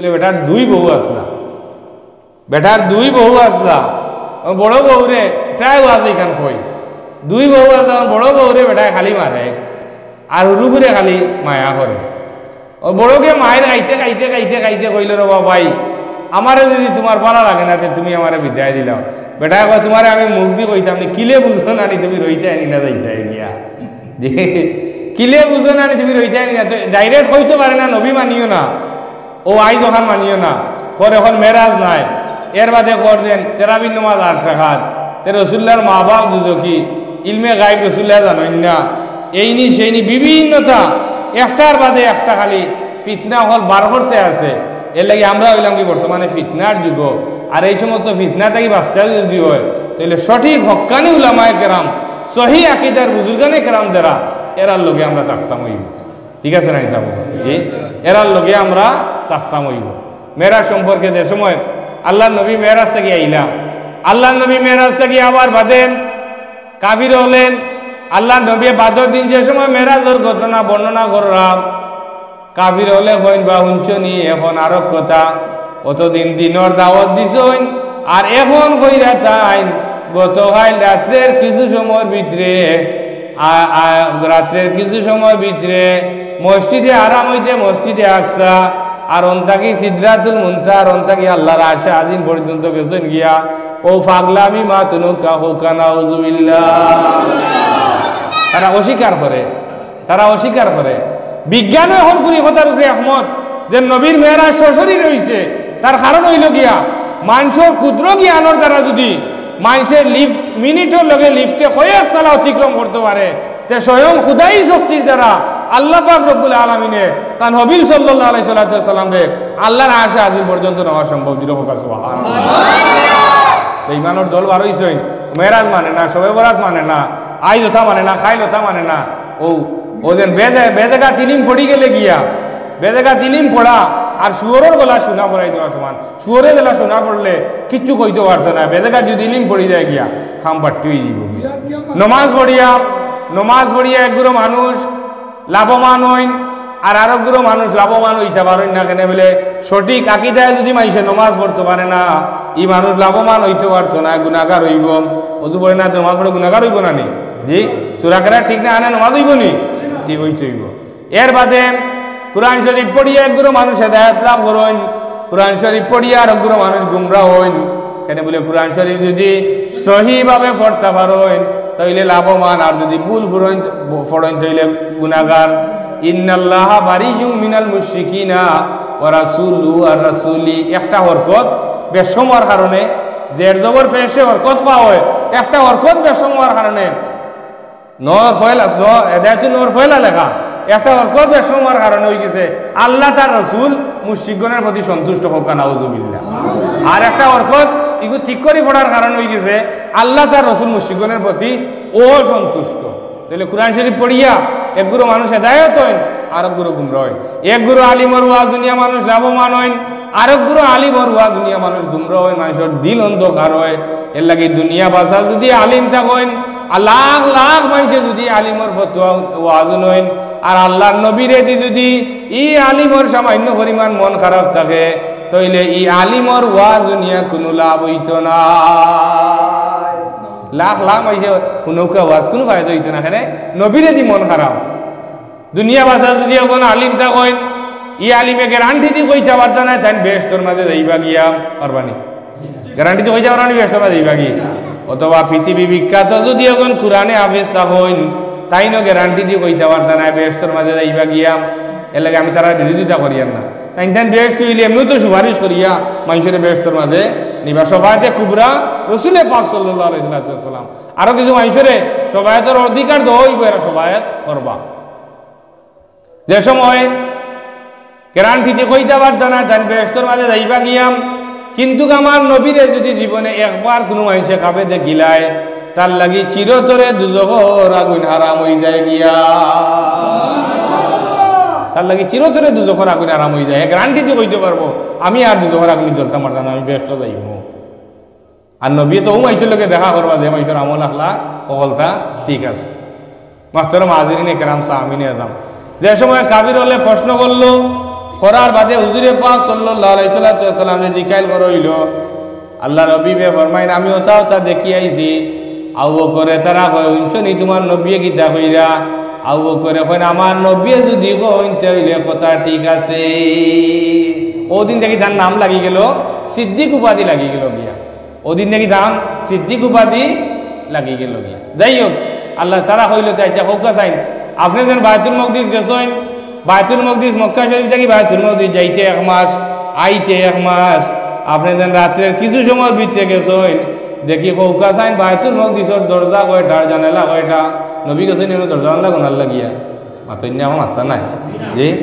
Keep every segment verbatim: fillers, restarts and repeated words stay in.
বেটার দুই বউ আছলা, বেটার দুই বউ আছলা। ও বড় বউরে প্রায় ওয়াজ ইখান কই, দুই বউ আছলা, বড় বউরে বেটায় খালি মারে, আর হুরুগুরে খালি মায়া করে। ও বড়কে মায়ের খাইতে খাইতে খাইতে খাইতে কইল, "রে বাবা ভাই, আমারে যদি তুমার ভালা লাগে না, তে তুমি আমারে বিদায় দিলাও।" বেটায় কয়, "তুমারে আমি মুখ দি কইতাম নি, কিলে বুঝো না নি তুমি রইতায় নি না যাইতায় গিয়া।" কিলে বুঝো না নি তুমি রইতায় নি না, তো direct কইতো পারে না, নবী মানিও না। ও আইজ অখান মানিও না, কর অখন মেরাজ নাই, এর বাদে কর দেন তেরাবির নমাজ আট রাকাত, তে রসুল্লার মা বাপ দুজখি, ইলমে গাইব রসুল্লায় জানইন না, এইনি সেইনি বিভিন্নতা, একটার বাদে একটা খালি ফিতনা অকল বার করতে আছে। এর লাগি আমরা অইলাম কি বর্তমানে ফিতনার যুগ, আর এই সমস্ত ফিতনা থাকি বাঁচতে যদি হয়, তাইলে সঠিক হক্কানি উলামায়ে কেরাম, সহি আকিদার বুজুর্গানে কেরাম যারা, এরার লগে আমরা থাকতাম অইব। ঠিক আছে না, হিসাব? জি, এরার লগে আমরা থাকতাম অইব। মেরাজ সম্পর্কে যে সময় আল্লার নবী মেরাজ থাকি আইলা, আল্লার নবী মেরাজ থাকি আবার বাদে কাফির অকলে আল্লার নবী বাদর দিন যে সময় মেরাজর ঘটনা বর্ণনা কররা, কাফির অকলে কইন, "বা হুনছো নি, অখন আরক কথা, অতদিন দিনর দাওয়াত দিছইন, আর অখন কইরা তাইন গতকাইল রাত্রের কিছু সময়র ভিতরে, আ-, আ-, রাত্রের কিছু সময়র ভিতরে মসজিদে হারাম অইতে মসজিদে আকসা, আর অন্তাকি সিদরাতুল মুনতাহা, আর অন্তাকি আল্লার আরশে আজিম পর্যন্ত গেছইন গিয়া।" ও পাগলামি মাতুনুক্কা কউক্কা, নাউজুবিল্লাহ। তারা অস্বীকার করে, তারা অস্বীকার করে। বিজ্ঞানও অখন কুন কথার উপরে একমত যে নবীর মেরাজ সশরীর অইছে। তার কারণ অইল গিয়া, মানষর ক্ষুদ্র জ্ঞানর দ্বারা যদি মানষে lift, মিনিটর লগে lift-এ কয়েক তলা অতিক্রম করতো পারে, তে স্বয়ং খুদাই শক্তির দ্বারা আল্লাহ পাক রব্বুল আলামিনে তান হাবিব সাল্লাল্লাহু আলাইহি সাল্লাতু ওয়াসাল্লামরে আল্লার আরশে আজিম পর্যন্ত নেওয়া সম্ভব। জোরে কউক্কা সুবহানাল্লাহ। বেইমানর দল বার অইছইন, মেরাজ মানে না, শবে বরাত মানে না, আইজ অতা মানে না, কাইল অতা মানে না। ও, ও যেন বেজে-, বেজেগা তিলিম পড়ি গেলে গিয়া, বেজেগা তিলিম পড়া আর শুয়োরর গলা শুনা পড়াই দেওয়া সমান। শুয়োরে যেলা শুনা পড়লে কিচ্ছু কইতো পারতো না, বেজেগা যদি ইলিম পড়ি যায় গিয়া, কাম বাট্টি অইযিবো। নমাজ পড়িয়া, নমাজ পড়িয়া একগুলো মানুষ লাভবান অইন, আর আরকগুলো মানুষ লাভবান অইতা পারইন না। কেনে বুলে, সঠিক আকিদায় যদি মানষে নমাজ পড়তো পারে না, ই মানুষ লাভবান অইতো পারতো না, গুনাগার অইবো। অজু পড়ে না, নমাজ পড়ে গুনাগার অইবো না নি? জি, সূরা কেরাত ঠিক না আনে নমাজ অইবো নি? ঠিক অইতো অইবো। এর বাদে কোরআন শরীফ পড়িয়া একগুলো মানুষ হেদায়েত লাভ করইন, কোরআন শরীফ পড়িয়া আরকগুলো মানুষ গুমরা অইন। কেনে বুলে, কোরআন শরীফ যদি সহিভাবে পড়তা পারইন, তাইলে লাভবান, আর যদি ভুল পড়ইন, পড়ইন, তাইলে গুনাগার। ইন্নাল্লাহা বারিউম মিনাল মুশরিকিনা ওয়া রাসূলু আর রাসূলি। একটা হরকত বেশকম অওয়ার কারণে, জের জবর পেশে হরকত পাওয়া অয়, একটা হরকত বেশকম অওয়ার কারণে নর ফয়লা, ন-, হেদায়াতুন নর ফয়লা লেখা। একটা হরকত বেশকম অওয়ার কারণে অইগেছে আল্লাহ তার রসুল মুশরিকগণর প্রতি সন্তুষ্ট, কউক্কা নাউজুবিল্লাহ। আর একটা হরকত ইগু ঠিক করি পড়ার কারণে অইগেছে আল্লাহ তার রসুল মুশরিকগণর প্রতি অসন্তুষ্ট। তাইলে কোরআন শরীফ পড়িয়া একগুলো মানুষ হেদায়েত অইন, আরকগুলো গুমরা অইন। একগুলো আলিমর ওয়াজ হুনিয়া মানুষ লাভবান অইন, আরকগুলো আলিমর ওয়াজ হুনিয়া মানুষ গুমরা অইন, মানষর দিল অন্ধকার অয়। এরলাগি দুনিয়া বাছা যদি আলিম থাকইন, আর লাখ লাখ মানষে যদি আলিমর ফতোয়া ওয়াজ হুনইন, আর আল্লার নবীরেদি যদি ই আলিমর সামান্য পরিমাণ মন খারাপ থাকে, তাইলে ই আলিমর ওয়াজ হুনিয়া কুনু লাভ অইতো নায়। লাখ লাখ মানষে হুনউক্কা ওয়াজ, কুনু ফায়দা অইতো না। কেনে? নবীরেদি মন খারাপ। দুনিয়া বাছা যদি একজন আলিম থাকইন, ই আলিমে গ্যারান্টি দি কইতা পারতা নায় তাইন বেহেশতর মাঝে যাইবা গিয়া, পারবা নি? গ্যারান্টি দি কইতা পারবা নি বেহেশতর মাঝে যাইবা গি? অথবা পৃথিবী বিখ্যাত যদি একজন কোরআনে হাফেজ থাকইন, তাইনও গ্যারান্টি দি কইতা পারতা নায় বেহেশতর মাঝে যাইবা গিয়া। এরলাগি আমি তারার বিরোধিতা করিয়ার না। তাইন তাইন বেহেশতি অইলে এমনেও তো সুপারিশ করিয়া মানষরে বেহেশতর মাঝে নিবা। শাফায়াতে কুবরা রসুলে পাক সাল্লাল্লাহু আলাইহি ওয়াসাল্লাম। আরো কিছু মানষরে শাফায়াতর অধিকার দেওয়া অইবো, এরা শাফায়াত করবা। যে সময় গ্যারান্টি দি কইতা পারতা নায় তাইন বেহেশতর মাঝে যাইবা গিয়া, কিন্তুক আমার নবীরে যদি জীবনে একবার কুনু মানষে খাবে দেখিলায়, তার লাগি চিরতরে দুজখর আগুইন হারাম অইযায় গিয়া। তার লাগি চিরতরে দুজখর আগুইন হারাম অইযায়। হে গ্যারান্টি দি কইতো পারবো, "আমি আর দুজখর আগুইনো জ্বলতাম পারতাম না, আমি বেহেশতো যাইমু।" আর নবীয়ে তো অউ মানষর লগে দেখা করবা, যে মানষর আমল আখলাক অকলতা ঠিক আছে। মুহতারাম হাজিরিনে কেরাম, সামিইনে আজম, যে সময় কাফির অকলে প্রশ্ন করলো, করার বাদে হুজুরে পাক সাল্লাল্লাহু আলাইহি সাল্লাতু ওয়াসাল্লামরে জিকাইল করা অইলো, আল্লাহর হাবিবে ফরমাইন, "আমি অতা অতা দেখি আইছি।" আবু বকরে তারা কয়, "হুনছো নি তুমার নবীয়ে কিতা কইরা?" আবু বকরে কইন, "আমার নবীয়ে যুদি কইন, তে অইলে কথা ঠিক আছে।" অউ দিন থাকি তান নাম লাগি গেলো, সিদ্দিক উপাধি লাগি গেলো গিয়া। অউ দিন থাকি তান সিদ্দিক উপাধি লাগি গেলো গিয়া। যাই হোক, আল্লাহ তারা কইলো, "তে আইচ্ছা, কউক্কা চাইন, আপনে যেন বায়তুল মকদিস গেছইন, বায়তুল মকদিস, মক্কা শরীফ থাকি বায়তুল মকদিস যাইতে এক মাস, আইতে এক মাস, আপনে যেন রাত্রের কিছু সময়র ভিতরে গেছইন, দেখি কউক্কা চাইন, বায়তুল মকদিসর দরজা কয়টা আর জানালা কয়টা?" নবী গেছইন নি অনো দরজা জানালা গনার লাগিয়া? মাতইন না, অখন মাতরা নাই। জি?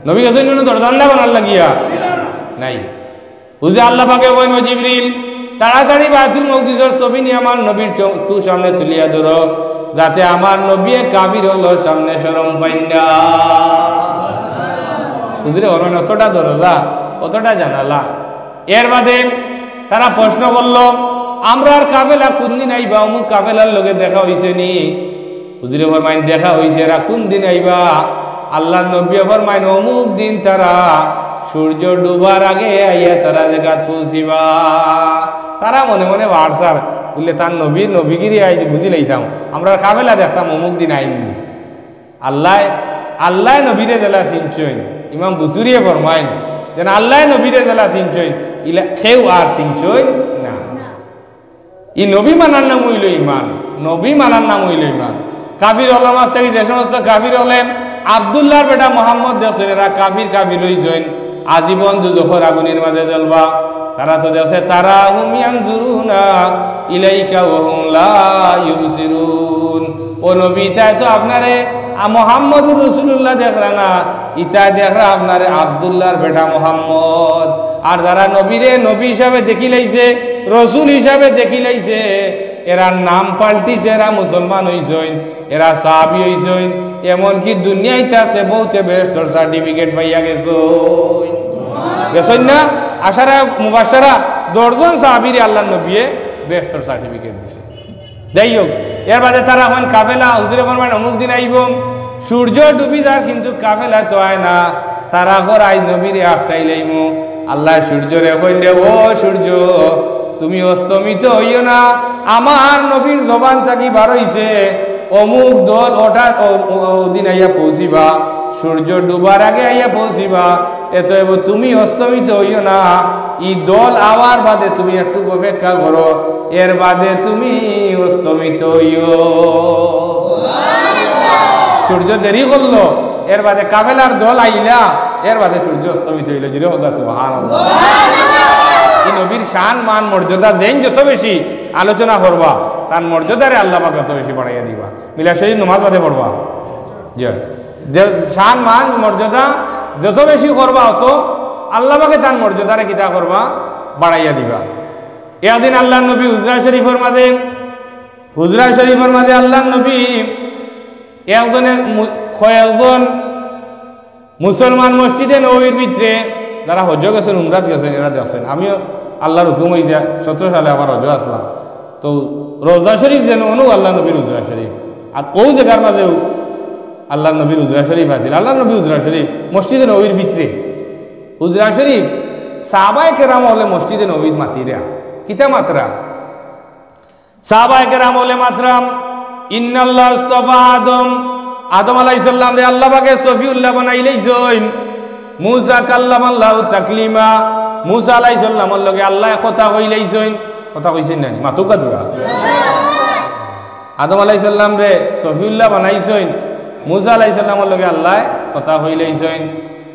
নবী গেছইন নি অনো দরজা জানালা গনার লাগিয়া? নাই। হুজুরে আল্লাহ পাকে কইন, "ও জিবরিল, তাড়াতাড়ি বায়তুল মকদিসর ছবি নিয়া আমার নবীর চক্ষু সামনে তুলিয়া ধরো, যাতে আমার নবীয়ে কাফির অকলর সামনে শরম পাইন না।" হুজুরে ফরমাইন, "অতটা দরজা, অতটা জানালা।" এর বাদে তারা প্রশ্ন করলো, "আমরার কাফেলা কুনদিন আইবা? অমুক কাফেলার লগে দেখা অইছে নি?" হুজুরে ফরমাইন, "দেখা অইছে, এরা কুনদিন আইবা?" আল্লাহর নবীয়ে ফরমাইন, "অমুক দিন তারা সূর্য ডুবার আগে আইয়া তারা জাগাত পৌঁছিবা।" তারা মনে মনে বাড়ছার, বুলে, "তান নবীর নবীগিরি আইজ বুঝি লাইতাম, আমরার কাফেলা দেখতাম অমুক দিন আইন নি।" আল্লায়, আল্লায় নবীরে যেলা চিনছইন, ইমাম বুসুরিয়ে ফরমাইন যেন আল্লায় নবীরে যেলা চিনছইন, ইলা কেউ আর চিনছইন না। ই নবী মানার নাম অইলো ইমান, নবী মানার নাম অইলো ইমান। কাফির অকলর মাঝ থাকি যে সমস্ত কাফির অকলে আব্দুল্লাহর বেটা মোহাম্মদ দেখছইন, এরা কাফির কাফির অইছইন, আজীবন দুজখর আগুনর মাঝে জ্বলবা। তারা তো দেখছে, "তারাহুম ইয়ানজুরুনা ইলাইকা ওয়া হুম লা ইউবসিরুন।" ও নবী, ইতায় তো আপনারে, আ, মোহাম্মদুর রাসূলুল্লাহ দেখরা না, ইতায় দেখরা আপনারে আব্দুল্লাহর বেটা মোহাম্মদ। আর যারা নবীরে নবী হিসাবে দেখিলাইছে, রসুল হিসাবে দেখিলাইছে, এরা নাম পাল্টিছে, এরা মুসলমান অইছইন, এরা সাহাবী অইছইন, এমনকি দুনিয়াত থাকতে বহুতে বেহেশতর certificate পাইয়া গেছইন। গেছইন না? আশারা মুবাশশারা দশজন সাহাবীরে আল্লাহর নবীয়ে বেহেশতর certificate দিছে। যাই হোক, এর বাদে তারা কইন কাফেলা, হুজুরে ফরমাইন অমুক দিন আইবো, সূর্য ডুবি যার কিন্তু কাফেলা তো আয় না। তারা কর আইজ নবীরে আটকাইলাইমু। আল্লায় সূর্যরে কইন রে, "ও সূর্য, তুমি অস্তমিত অইও না, আমার নবীর জবান থাকি বারইছে, অমুক দল অটা-, অ-, অ-, অদিন আইয়া পৌঁছিবা, সূর্য ডুবার আগে আইয়া পৌঁছিবা, অতএব তুমি অস্তমিত অইও না, ই দল আওয়ার বাদে তুমি একটু অপেক্ষা করো, এর বাদে তুমি অস্তমিত অইও।" সূর্য দেরি করলো, এর বাদে কাফেলার দল আইলা, এর বাদে সূর্য অস্তমিত অইলো। জোরে কউক্কা সুবহানাল্লাহ। ই নবীর শান, মান, মর্যাদা যেইন যত বেশি আলোচনা করবা, তান মর্যাদারে আল্লাহ পাকে অত বেশি বাড়াইয়া দিবা। মিলাদ শরীফ নমাজ বাদে পড়বা। জি। যে শান, মান, মর্যাদা যত বেশি করবা, অত আল্লাহ পাকে তান মর্যাদারে কিতা করবা? বাড়াইয়া দিবা। একদিন আল্লাহর নবী হুজরা শরীফর মাঝে, হুজরা শরীফর মাঝে আল্লাহর নবী একজনে মু-, কয়েকজন মুসলমান মসজিদে নববীর ভিতরে যারা হজ্জো গেছইন, উমরাত গেছইন, এরা দেখছইন। আমিও আল্লাহর হুকুম অইয়া সতেরো সালে আবার হজ্জো আছলাম। তো রওজা শরীফ যেন অনো আল্লাহর নবীর হুজরা শরীফ। আর অউ জাগার মাঝেউ আল্লাহর নবীর হুজরা শরীফ আছিল। আল্লাহর নবীর হুজরা শরীফ মসজিদে নববীর ভিতরে। হুজরা শরীফ সাহাবায়ে কেরাম অকলে মসজিদে নববীত মাতিরা। কিতা মাতরা? সাহাবায়ে কেরাম অকলে মাতরা, "ইন্নাল্লাহ আস্তাফা আদম।" আদম আলাইহিস সালামরে আল্লাহ পাকে সফিউল্লাহ বানাইলাইছইন। "মুসা কাল্লামাল্লাহু তাকলিমা।" মুসা আলাইহিস সালামর লগে আল্লায় কথা কইলাইছইন। কথা কইছইন না নি? মাতউক্কা জুরে। আদম আলাইহিস সালামরে সফিউল্লাহ বানাইছইন, মুসা আলাইহিস সালামর লগে আল্লায় কথা কইলাইছইন।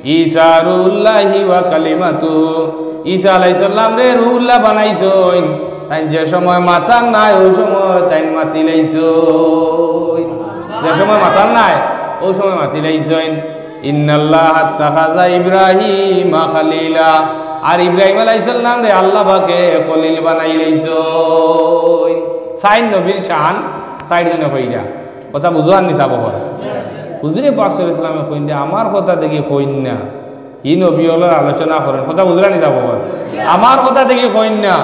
"ঈসা রুহুল্লাহি ওয়া কালিমাতুহু।" ঈসা আলাইহিস সালামরে রুহুল্লাহ বানাইছইন। তাইন যে সময় মাতার নায়, অউ সময় তাইন মাতিলাইছইন। যে সময় মাতার নায়, অউ সময় মাতিলাইছইন। "ইন্নাল্লাহা আত্তাখাযা ইব্রাহিমা খালিলা।" আর ইব্রাহিম আলাইহিস সালামরে আল্লাহ পাকে খলিল বানাইলাইছইন। চাইর নবীর শান চাইর জনে কইরা। কথা বুঝো আর নি সাব অকল? হুজুরে পাক সাল্লাল্লাহু আলাইহি ওয়াসাল্লামে কইন দে, "আমার কথা দেখি কইন না।" ই নবী অকলর আলোচনা করইন। কথা বুঝরা নি সাব অকল? "আমার কথা দেখি কইন না।"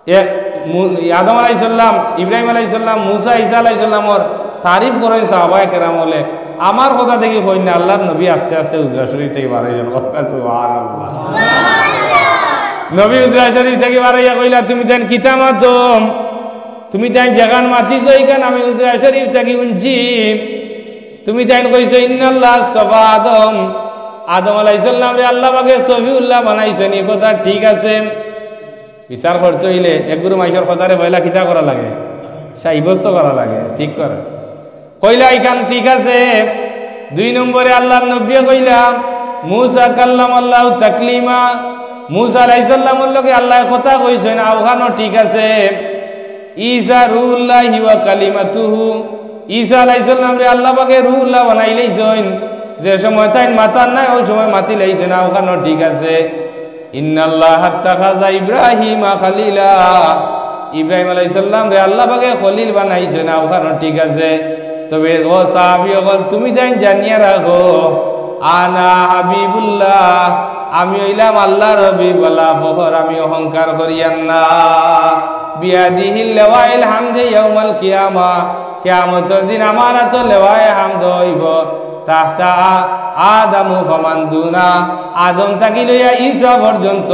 এ, মু-, আদম আলাইহিস সালাম, ইব্রাহিম আলাইহিস সালাম, মুসা, ঈসা আলাইহিস সালামর তারিফ করইন সাহাবায়ে কেরাম অকলে। আমার কথা দেখি কইন না, আল্লাহর নবী আস্তে আস্তে হুজরা শরীফ থাকি বার অইছইন। কউক্কা সুবহানাল্লাহ। নবী হুজরা শরীফ থাকি বার অইয়া কইলা, "তুমি তাইন কিতা মাতো? তুমি তাইন যেখান মাতিছো, ইখান আমি হুজরা শরীফ থাকি হুনছি। তুমি তাইন কইছো, 'ইন্নাল্লাহ আস্তফা আদম।' আদম আলাইহিস সালামরে আল্লাহ পাকে সফিউল্লাহ বানাইছইন, ই কথা ঠিক আছে।" বিচার করতে অইলে এগুরে মানষর কথারে পয়লা কিতা করা লাগে? সাব্যস্ত করা লাগে, ঠিক করা। কইলা, "ইখান ঠিক আছে।" দুই নম্বরে আল্লাহর নবীয়ে কইলা, "মুসা কাল্লামাল্লাহু তাকলিমা।" মুসা আলাইহিস সালামর লগে আল্লায় কথা কইছইন, অউখানও ঠিক আছে। "ঈসা রুহুল্লাহি ওয়া কালিমাতুহু।" ঈসা আলাইহিস সালামরে আল্লাহ পাকে রুহুল্লাহ বানাইলাইছইন, যে সময় তাইন মাতার নায়, অউ সময় মাতিলাইছইন, অউখানও ঠিক আছে। "ইন্নাল্লাহা ইত্তাখাযা ইব্রাহিমা খালিলা।" ইব্রাহিম আলাইহিস সালামরে আল্লাহ পাকে খলিল বানাইছইন, অউখানও ঠিক আছে। তবে ও সাহাবী অকল, তুমি তাইন জানিয়া রাখো, "আনা হাবিবুল্লাহ, আমি অইলাম আল্লাহর হাবিব, ওয়ালা ফখর, আমি অহংকার করিয়ার না।" "বিয়াদিহি লিওয়াউল হামদি ইয়াউমাল কিয়ামা।" কিয়ামতর দিন আমার আতো লেওয়ায়ে হামদ অইবো। "তাহতা আ-, আদামু ফামান দুনা।" আদম থাকি লইয়া ঈসা পর্যন্ত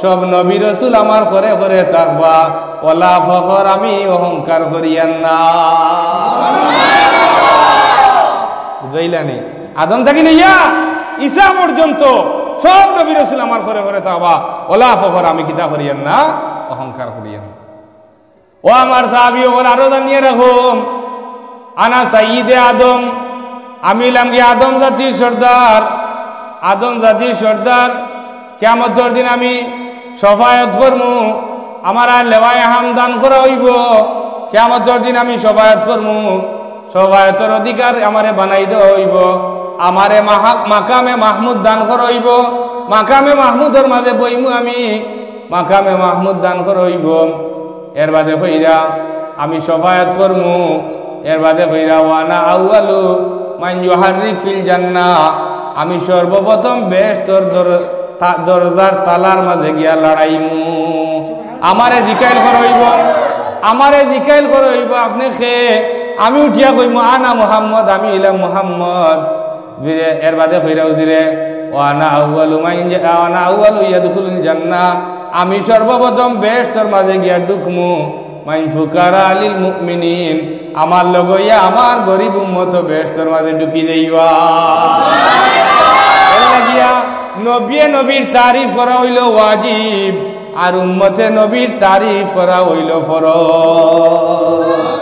সব নবী রসুল আমার খরে খরে থাকবা। ওয়ালা ফখর, আমি অহংকার করিয়ার না। বুঝাইলানি? আদম থাকি লইয়া ঈসা পর্যন্ত সব নবী রসুল আমার খরে খরে থাকবা। ওয়ালা ফখর, আমি কিতা করিয়ার না? অহংকার করিয়ার না। ও আমার সাহাবী অকল, আরো জানিয়া রাখো, "আনা সাইয়্যিদে আদম", আমি অইলাম গি আদম জাতির সর্দার। আদম জাতির সর্দার, কিয়ামতর দিন আমি শফায়াত করমু, আমারে লেওয়ায়ে হামদ দান করা অইবো। কিয়ামতর দিন আমি শফায়াত করমু, শফায়াতর অধিকার আমারে বানাই দেওয়া অইবো, আমারে মাহা-, মাকামে মাহমুদ দান করা অইবো, মাকামে মাহমুদর মাঝে বইমু আমি, মাকামে মাহমুদ দান করা অইবো। এর বাদে কইরা আমি শফায়াত করমু। এর বাদে কইরা, "ওয়ানা আউয়ালু মান ইউহাররিক ফিল জান্নাহ", আমি সর্বপ্রথম বেহেশতর দর-, তা-, দরজার তালার মাঝে গিয়া লড়াইমু। আমারে জিকাইল করা অইবো, আমারে জিকাইল করা অইবো, "আপনে কে?" আমি উঠিয়া কইমু, "আনা মুহাম্মদ, আমি অইলাম মুহাম্মদ।" বুঝে, এর বাদে কইরা হুজুরে, "ওয়ানা আউয়ালু মান ইয়া-, ওয়ানা আউয়ালু ইয়াদখুলুল জান্নাহ", আমি সর্বপ্রথম বেহেশতর মাঝে গিয়া ঢুকমু, "মান ফুকারা লিল মুমিনিন", আমার লগে অইয়া আমার গরিব উম্মত বেহেশতর মাঝে ঢুকি যাইবা। এর লাগিয়া নবিয়ে নবীর তারিফ করা অইলো ওয়াজিব, আর উম্মতে নবীর তারিফ করা অইলো ফরজ।